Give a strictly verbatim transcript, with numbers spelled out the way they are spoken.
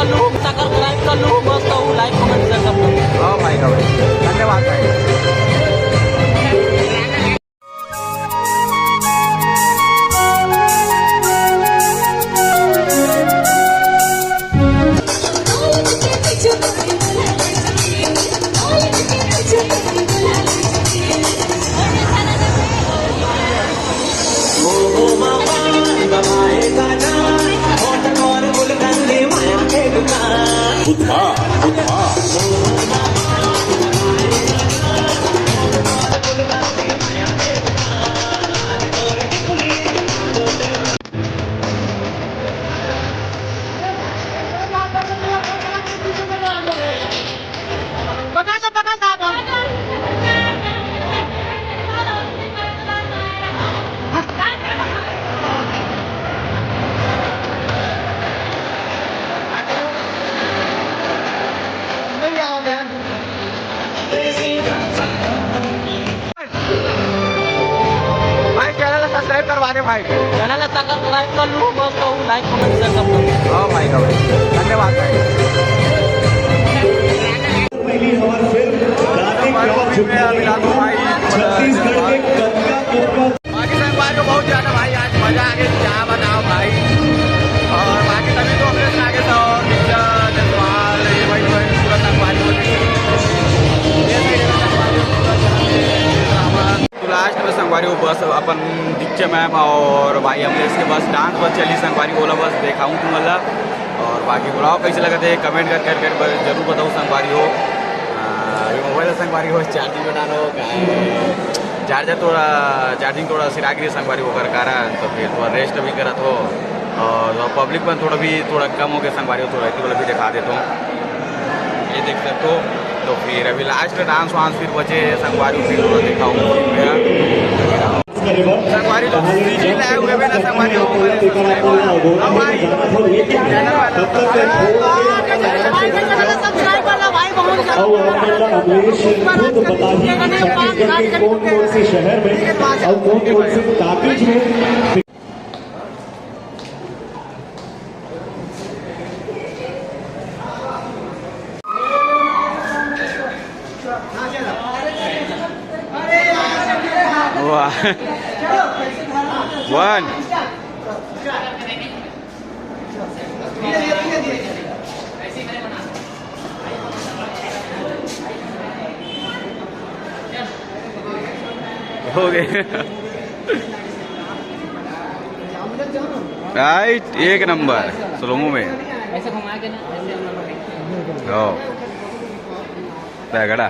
लोग सब्सक्राइब कर लो, मस्त हो, लाइक कमेंट शेयर कर दो। हाँ भाई, हाँ भाई, धन्यवाद भाई। भाई, चैनल ला सब्सक्राइब करवा दे भाई। चैनल ला सब्सक्राइब कर लो, मस्त हो, लाइक कमेंट शेयर कर दो। हाँ भाई, हाँ भाई, धन्यवाद भाई। पहली हमारी फिल्म दादी का झुमका, छत्तीसगढ़ के कनका कनका। बाकी संगवारी हो बहुत ज्यादा भाई, आज मजा आ गया, क्या बताओ भाई। और बाकी सभी तो अपने आगे था और पिक्चर जसवाल, ये भाई, भाई, पूरा संगवारी हो। तो लास्ट में संगवारी हो बस अपन दीक्षा मैम और भाई अमलेश के बस डांस बस चली संगवारी, ओला बस देखाऊं तुम वाला। और बाकी ब्लॉग कैसे लगा थे कमेंट कर कर, कर बस जरूर बताओ संगवारी हो। आ, ये मोबाइल संगवारी हो चार्जिंग बना लो, चार्जर थोड़ा, चार्जिंग थोड़ा सिरा गिरी संगवारी हो कर कारण, तो फिर थोड़ा रेस्ट भी करत हो। और पब्लिक पण थोड़ा भी थोड़ा कम हो गया संगवारी हो, थोड़ा एती वाला भी दिखा देता हूँ। ये देख सकते हो। तो फिर अभी लास्ट डांस वांस फिर बचे संगवारी, फिर थोड़ा दिखाऊँ। संगवारी तो सीजी लाए हुए भी ना संगवारी हो। अब भाई, चैनल वाला। कौन कौन से शहर में और कौन कौन से टॉकीज में। वाह। वन। हो गए। राइट, एक नंबर स्लोमो में। ऐसे घुमा के ना, ऐसे हम लोग। ओ, तगड़ा।